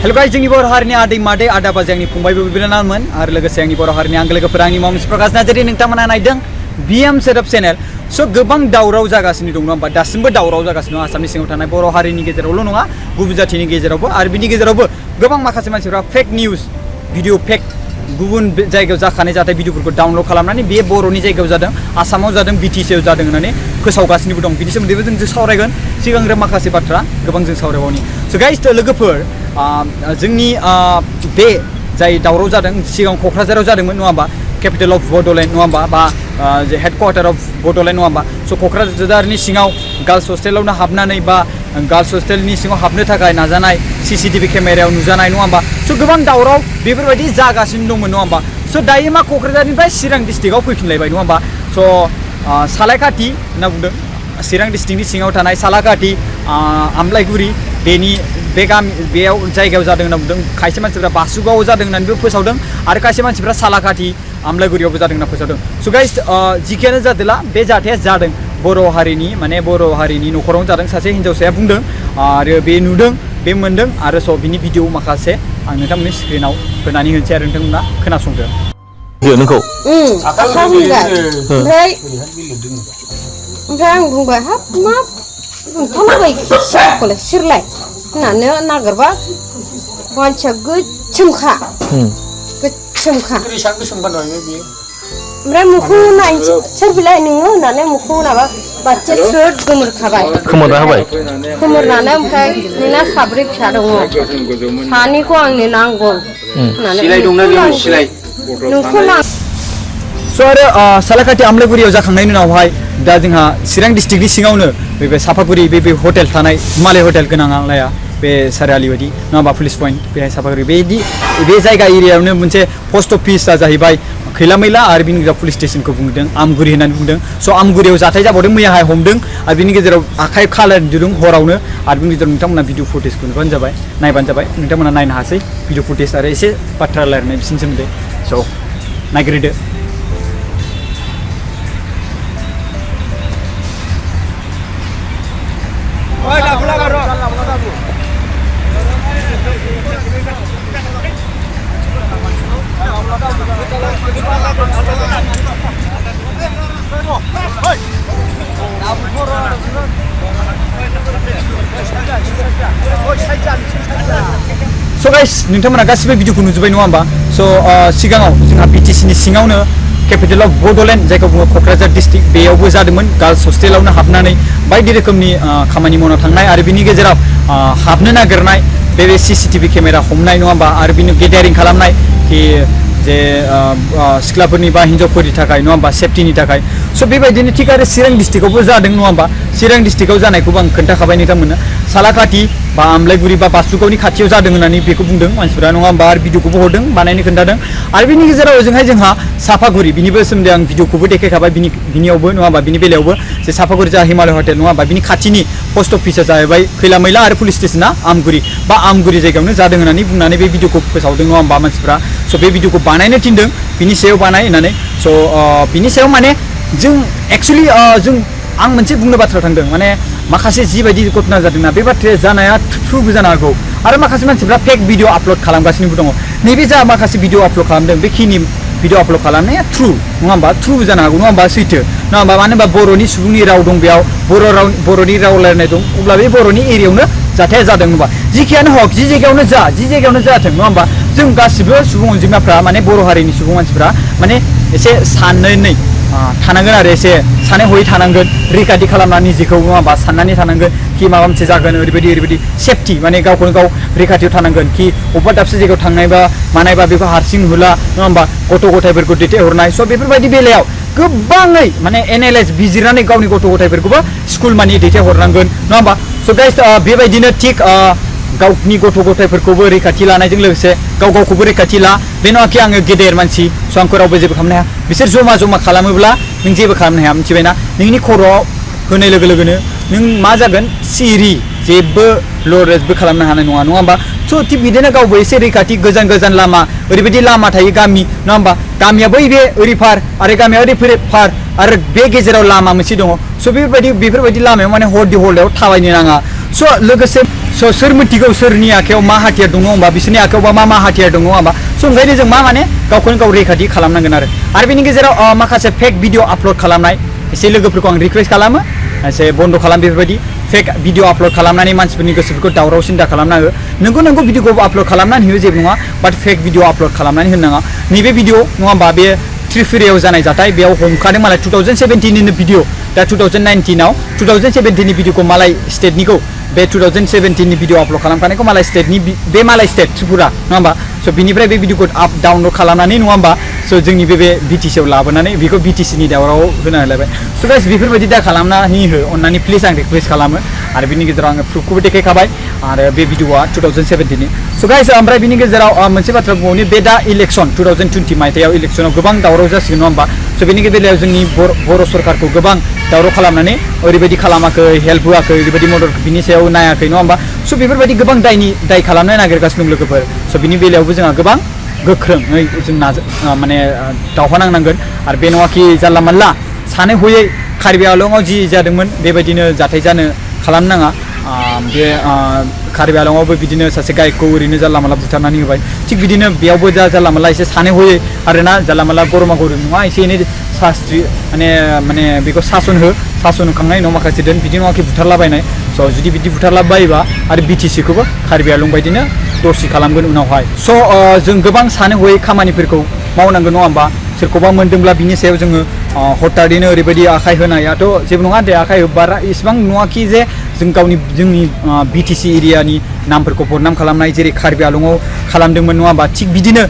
hello guys जोंनि बर' हारिनि आदै मादै आदा बाजै आंनि फंबायबो बिनानावमोन आरो लोगोसे आंनि बर' हारिनि आंगो लोगोफोर आंनि मुं प्रकाश नार्जारि नोंथांमोना नायदों बिएम सेटअप चेनेल स' गोबां दावराव जागासिनो दं नङा होमबा दासिमबो दावराव जागासिनो दं आसामनि सिङाव थानाय बर' हारिनि गेजेरावल' नङा गुबुन जाथिनि गेजेरावबो आरो बिनि गेजेरावबो गोबां माखासे मानसिफ्रा फेक निउस भिडिअ फेक गुबुन जायगायाव जाखानाय जाथाय भिडिअफोरखौ डाउनलड खालामनानै बे बर'नि जायगायाव जादों आसामाव जादों बिटिसिआव जादों होननानै फोसावगासिनोबो दं बिनि सोमोन्दैबो जों सावरायगोन सिगांग्रो माखासे बाथ्रा गोबां जों सावरायबावनि स' गाइस लोगोफोर जोंनि बे जाय दावराव जादों सिगां क'क्राझाराव जादोंमोन नङा होमबा केपिटेल अफ बड'लेण्ड नङा होमबा बा हेडक्वार्टार अफ बड'लेण्ड नङा होमबा स' क'क्राझारनि सिङाव गार्लस हस्टेलावनो हाबनानै बा गार्लस हस्टेलनि सिङाव हाबनो थाखाय नाजानाय सीसीटीवी केमेरायाव नुजानाय नङा होमबा स' गोबां दावराव बेफोरबायदि जागासिनो दंमोन नङा होमबा स' दायो मा क'क्राझारनिफ्राय चिरां डिस्ट्रिक्टआव फैफिनलायबाय नङा होमबा स' सालायखाथि होनना बुंदों चिरां डिस्ट्रिक्टनि सिङाव थानाय सालाकाथि आमलायगुरि बे गामि बेयाव जायगायाव जादों होनना बुंदों खायसे मानसिफ्रा बासुगावआव जादों होननानैबो फोसावदों आरो खायसे मानसिफ्रा सालाकाथि आमलायगुरियावबो जादों होनना फोसावदों स' गाइस जिखियानो जादोंला बे जाथाया जादों बर' हारिनि न'खरावनो जादों सासे हिन्जावसाया बुंदों आरो बे नुदों बे मोनदों आरो स' बिनि भिडिअ माखासे आं नोंथांमोननि स्क्रिनाव होनानै होनोसै आरो नोंथांमोना खोनासंदो नोंखौ ओमफ्राय आं बुंबाय हाब मा ओंखारलाबाय सिरखौलाय सिरलाय होननानै नागिरबा मानसिया गोसोमखा ओमफ्राय मुखौ नायनोसै सोर बिलाय नोङो होननानै मुखौ नाबा बाथिया स्रोद गोमोरखाबाय खोमोरना होबाय खोमोरनानै ओमफ्राय नोंना साब्रै फिसा दङ सानैखौ आंनो नांगौ होननानै नोंखौ स' आरो सालाकाथि आमलायगुरियाव जाखांनायनि उनावहाय दा जोंहा चिरां डिस्ट्रिक्टनि सिङावनो बे सापागुरि बे हटेल थानाय हिमालय हटेल गोनांलाया बे सारियालि बायदि नङाबा पुलिस पइन्ट बेहाय सापागुरि बे जायगा एरियायावनो मोनसे पस्ट अफिसआ जाहैबाय खैलामैला आरो बिनि गेजेराव पुलिस स्टेसनखौ बुंदों आमगुरि होननानै बुंदों स' आमगुरियाव जाथाय जाबावदों मैयाहाय हमदों आरो बिनि गेजेराव आखाइ खालार दिरुं हरावनो आरो बिनि गेजेराव नोंथांमोना भिडिअ फुटेजखौ नायबानो जाबाय नोंथांमोना नायनो हासै भिडिअ फुटेज आरो एसे बाथ्रा रायलायनाय बिसिनि सोमोन्दै स' नायग्रोदो स' गाइस नोंथांमोना गासिबो भिडिअखौ नुजोब्बाय नङा होमबा स' सिगाङाव जोंहा बिटिसिनि सिङावनो केपिटेल अफ बड'लेण्ड जायखौ बुङो क'क्राझार डिस्ट्रिक्ट बेयावबो जादोंमोन गार्लस हस्टेलावनो हाबनानै बायदि रोखोमनि खामानि मावना थांनाय आरो बिनि गेजेराव हाबनो नागिरनाय बे सीसीटीवी केमेरा हमनाय नङा होमबा आरो बिनि गेदारिं खालामनाय कि जे सिख्लाफोरनि बा हिन्जावफोरनि थाखाय नङा होमबा सेफटिनि थाखाय स' बेबायदिनो थिग आरो चिरां डिस्ट्रिक्टआवबो जादों नङा होमबा चिरां डिस्ट्रिक्टआव जानायखौबो आं खोन्थाखाबाय नोंथांमोननो सालाकाथि बा आमलायगुरि बा बासुगावनि खाथियाव जादों होननानै बेखौ बुंदों मानसिफोरा नङा होमबा आरो भिडिअखौबो हरदों बानायनो खोन्थादों आरो बिनि गेजेराव ओजोंहाय जोंहा सापागुरि बिनिबो सोमोन्दै आं भिडिअखौबो देखायखाबाय बिनियावबो नङा होमबा बिनि बेलायावबो जे सापागुरि जा हिमालय हटेल नङा होमबा बिनि खाथिनि पस्ट अफिसआ जाहैबाय खैलामैला आरो पुलिस स्टेसना आमगुरि बा आमगुरि जायगायावनो जादों होननानै बुंनानै बे भिडिअखौ फोसावदों नङा होमबा मानसिफ्रा स' बे भिडिअखौ बानायनो थिनदों बिनि सायाव बानाय होननानै स' बिनि सायाव माने जों एक्सुवेलि आं मोनसे बुंनो बाथ्रा थांदों माने माखासे जिबायदि घटना जादोंना बे बाथ्राया जानाया ट्रुबो जानो हागौ आरो माखासे मानसिफ्रा फेक भिडिअ आपल'ड खालामगासिनोबो दङ नैबे जा माखासे भिडिअ आपल'ड खालामदों बेखिनि भिडिअ आपल'ड खालामनाया ट्रु नङा होमबा ट्रुबो जानो हागौ नङा होमबा सैथो नङा होमबा मानो होनबा बर'नि सुबुंनि राव दं बेयाव बर'नि राव रायलायनाय दं अब्ला बे बर'नि एरियायावनो जाथाया जादों होनबा जिखियानो हक जि जायगायावनो जाथों नङा होमबा जों गासिबो सुबुं अनजिमाफ्रा माने बर' हारिनि सुबुं मानसिफ्रा माने एसे साननानै थानांगोन आरो एसे सानै हयै थानांगोन रैखाथि खालामनानै निजेखौ नङा होमबा साननानै थानांगोन कि माबा मोनसे जागोन ओरैबायदि सेफटि माने गावखौनो गाव रैखाथियाव थानांगोन कि अबेबा दाबसे जायगायाव थांनाय बा मानायबा बेखौ हारसिं हुला नङा होमबा गथ' गथायफोरखौ दैथायहरनाय स' बेफोरबायदि बेलायाव गोबाङै माने एनालाइज बिजिरनानै गावनि गथ' गथायफोरखौबो स्कुल मानि दैथायहरनांगोन नङा होमबा स' गाइस बेबायदिनो थिग गावनि गथ' गथायफोरखौबो रैखाथि लानायजों लोगोसे गावखौबो रैखाथि ला बे नङाखि आङो गेदेर मानसि स' आंखौ रावबो जेबो खालामनो हाया बिसोर जमा खालामोब्ला नों जेबो खालामनो हाया मिथिबायना नोंनि खर'आव होनाय लोगो लोगोनो नों मा जागोन सिरि जेबो लरेसबो खालामनो हानाय नङा होमबा स' थिग बिदिनो गावबो एसे रैखाथि गोजान लामा ओरैबायदि लामा थायो गामि नङा होमबा गामिया बै बे ओरै फार आरो गामिया ओरै फार आरो बे गेजेराव लामा मोनसे दङ स' बेफोरबायदि लामायाव माने हरदि हरलायाव थाबायनो नाङा स' लोगोसे स' सोर मिथिगौ सोरनि आखायाव मा हाथियार दङ होमबा बिसोरनि आखायावबा मा हाथियार दङ होमबा स' ओंखायनो जों मा माने गावखौनो गाव रैखाथि खालामनांगोन आरो बेनि गेजेराव माखासे फेक भिडिअ आपल'ड खालामनाय एसे लोगोफोरखौ आं रिक्वेस्ट खालामो एसे बन्द' खालाम बेफोरबायदि फेक भिडिअ आपल'ड खालामनानै मानसिफोरनि गोसोफोरखौ दावराव सिन्था खालामना हो नंगौ भिडिअखौ आपल'ड खालामनानै हो जेबो नङा बाट फेक भिडिअ आपल'ड खालामनानै होनाङा नैबे भिडिअ नङा होमबा बे त्रिपुरायाव जानाय जाथाय बेयाव हमखादों मालाय 2017 नि भिडिअ दा 2019 आव 2017 नि भिडिअखौ मालाय स्टेटनिखौ बे 2017 नि भिडिअ आपल'ड खालामखानायखौ मालाय स्टेटनि बे मालाय स्टेट त्रिपुरा नङा होमबा स' बिनिफ्राय बे भिडिअखौ डाउनल'ड खालामनानै नङा होमबा स' जोंनि बे BTC आव लाबोनानै बेखौ BTC नि दावराव होना होलायबाय स' गाइस बेफोरबायदि दा खालामनानै हो अननानै प्लिज आं रिक्वेस्ट खालामो आरो बिनि गेजेराव आङो प्रुफखौबो देखायखाबाय आरो बे भिडिअआ 2017 नि स' गाइस ओमफ्राय बिनि गेजेराव मोनसे बाथ्रा बुंबावनि बे दा इलेक्सन 2020 मायथाइयाव इलेक्सनाव गोबां दावराव जासिगोन नङा होमबा स' बेनि बेलायाव जोंनि बर' सरकारखौ गोबां दावराव खालामनानै ओरैबायदि खालामाखै हेल्प होआखै ओरैबायदि मदद बिनि सायाव नायाखै नङा होमबा स' बेफोरबायदि गोबां दाय खालामनो नागिरगासिनो दं लोगोफोर स' बिनि बेलायावबो जोंहा गोबां गोख्रोङै जों माने दावहा नांनांगोन आरो बे नङाखि जानला मानला सानै हयै कार्बि आंलंआव जि जादोंमोन बेबायदिनो जाथाय जानो खालामनो नाङा बे कार्बि आंलंआवबो बिदिनो सासे गायकखौ ओरैनो जानला मानला बुथारनानै होबाय थिग बिदिनो बेयावबो दा जानला मानला एसे सानै हयै आरोना जानला मानला गरमा गरम नङा एसे एनै शास्त्रि माने बेखौ सासन होखांनायनि उनाव माखासे दोन बिदि नङाखि बुथारलाबायनाय स' जुदि बिदि बुथारलाबायोबा आरो BTC खौबो कार्बि आंलं बायदिनो दरसि खालामगोन उनावहाय स' जों गोबां सानै हयै खामानिफोरखौ मावनांगोन नङा होमबा सोरखौबा मोनदोंब्ला बिनि सायाव जोङो हथारैनो ओरैबायदि आखाइ होनायाथ' जेबो नङा दे आखाइ बारा इसेबां नङाखि जे जों जोंनि BTC एरियानि नामफोरखौ बदनाम खालामनाय जेरै कार्बि आंलंआव खालामदोंमोन नङा होमबा थिग बिदिनो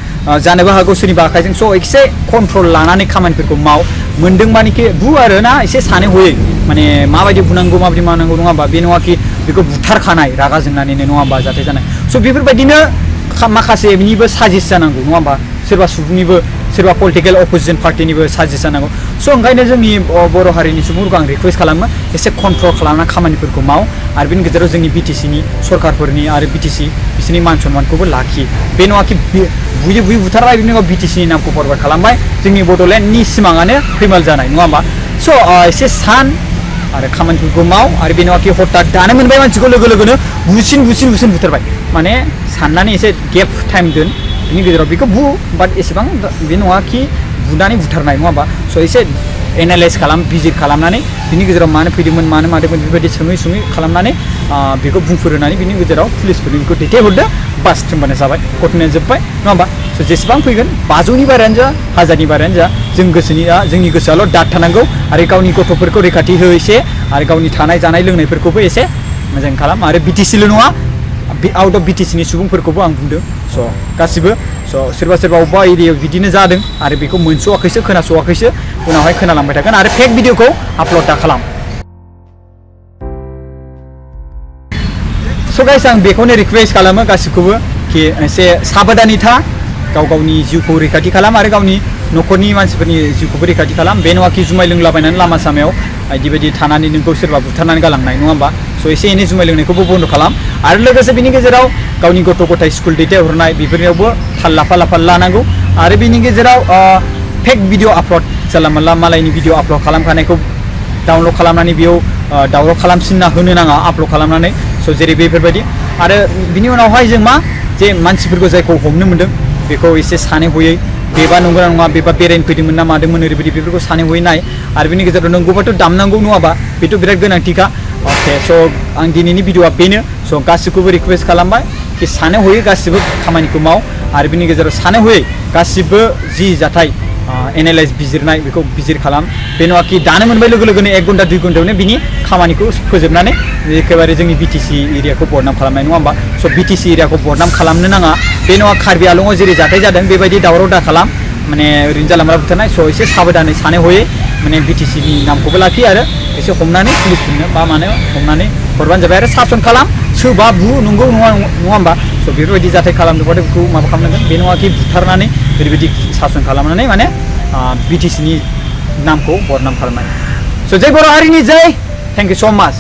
जानोबो हागौ सोरनिबा आखाइजों स' एसे कन्ट्रल लानानै खामानिफोरखौ माव मोनदों मानेखि बु आरोना एसे सानै हयै माने माबायदि बुनांगौ माबायदि मावनांगौ नङा होमबा बे नङाखि बेखौ बुथारखानाय रागा जोंनानैनो नङा होमबा जाथाय जानाय स' बेफोरबायदिनो माखासेनिबो साजेस जानांगौ नङा होमबा सोरबा सुबुंनिबो सोरबा पलिटिकेल अपोजिसन पार्टिनिबो साजेस जानांगौ स' ओंखायनो जोंनि बर' हारिनि सुबुंफोरखौ आं रिक्वेस्ट खालामो एसे कन्ट्रल खालामना खामानिफोरखौ माव आरो बेनि गेजेराव जोंनि BTC नि सरकारफोरनि आरो BTC बिसोरनि मान सन्मानखौबो लाखि बे नङाखि बुयै बुथारबाय बिनि उनाव BTC नि नामखौ बरबाद खालामबाय जोंनि बड'लेण्डनि सिमाङानो फैमाल जानाय नङा होमबा स' एसे सान आरो खामानिफोरखौ माव आरो बे नङाखि हथात दानो मोनबाय मानसिखौ लोगो लोगोनो बुसिन बुथारबाय माने साननानै एसे गेप टाइम दोन बिनि गेजेराव बेखौ बाट एसेबां बे नङाखि बुनानै बुथारनाय नङा होमबा स' एसे एनालाइज भिजिट खालामनानै बिनि गेजेराव मानो फैदोंमोन मानो मादोंमोन बेबायदि सोङै खालामनानै बेखौ बुंफोरनानै बिनि गेजेराव पुलिसफोरनि बेखौ दैथायहरदो बास होनबानो जाबाय घटनाया जोब्बाय नङा होमबा स' जेसेबां फैगोन 500नि बारायानो जा 1000नि बारायानो जा जोंनि गोसोआल' दाद थानांगौ आरो गावनि गथ'फोरखौ रैखाथि हो एसे आरो गावनि थानाय जानाय लोंनायफोरखौबो एसे मोजां खालाम आरो BTCल' नङा आउट अफ BTC नि सुबुंफोरखौबो आं बुंदों स' गासिबो स' सोरबा अबेबा एरियायाव बिदिनो जादों आरो बेखौ मोनस'वाखैसो खोनास'वाखैसो उनावहाय खोनालांबाय थागोन आरो फेक भिडिअखौ आपल'ड दा खालाम स' गाइस आं बेखौनो रिक्वेस्ट खालामो गासिखौबो कि एसे साबधानै था गावनि जिउखौ रैखाथि खालाम आरो गावनि न'खरनि मानसिफोरनि जिउखौबो रैखाथि खालाम बे नङाखि जुमाय लोंलाबायनानै लामा सामायाव बायदि थानानै नोंखौ सोरबा बुथारनानै गालांनाय नङा होमबा स' एसे एनै जुमाय लोंनायखौबो बन्द' खालाम आरो लोगोसे बिनि गेजेराव गावनि गथ' गथाय स्कुल दैथायहरनाय बेफोरनियावबो थाल लाफा लानांगौ आरो बिनि गेजेराव फेक भिडिअ आपल'ड जानला मानला मालायनि भिडिअ आपल'ड खालामखानायखौ डाउनल'ड खालामनानै बेयाव दावराव खालामसिनना होनो नाङा आपल'ड खालामनानै स' जेरै बेफोरबायदि आरो बिनि उनावहाय जों जे मानसिफोरखौ जायखौ हमनो मोनदों बेखौ एसे सानै हयै बेबा नंगौना नङा बेबा बेरायनो फैदोंमोन ना मादोंमोन ओरैबायदि बेफोरखौ सानै हयै नाय आरो बिनि गेजेराव नंगौबाथ' दामनांगौ नङाबा बेथ' बिराद गोनांथिखा अके स' आं दिनैनि भिडिअआ बेनो स' गासिखौबो रिक्वेस्ट खालामबाय कि सानै हयै गासिबो खामानिखौ माव आरो बिनि गेजेराव सानै हयै गासिबो जि जाथाय एनालाइज बिजिरनाय बेखौ बिजिर खालाम बे नङाखि दानो मोनबाय लोगो लोगोनो 1 घन्टा 2 घन्टायावनो बिनि खामानिखौ फोजोबनानै एखेबारे जोंनि BTC एरियाखौ बदनाम खालामनाय नङा होमबा स' BTC एरियाखौ बदनाम खालामनो नाङा बे नङा कार्बि आंलंआव जेरै जाथाय जादों बेबायदि दावराव दा खालाम माने ओरैनो जानला मानला बुथारनाय स' एसे साबधानै सानै हयै माने BTC नि नामखौबो लाखि आरो एसे हमनानै पुलिसफोरनो बा मानो हमनानै हरबानो जाबाय आरो सासन खालाम सोरबा नंगौ नङा होमबा स' बेफोरबायदि जाथाय खालामदोंबाथाय बेखौ माबा खालामनांगोन बे नङाखि बुथारनानै ओरैबायदि सासन खालामनानै माने BTC नि नामखौ बदनाम खालामनाय स' जय बर' हारिनि जय थेंक इउ स' माच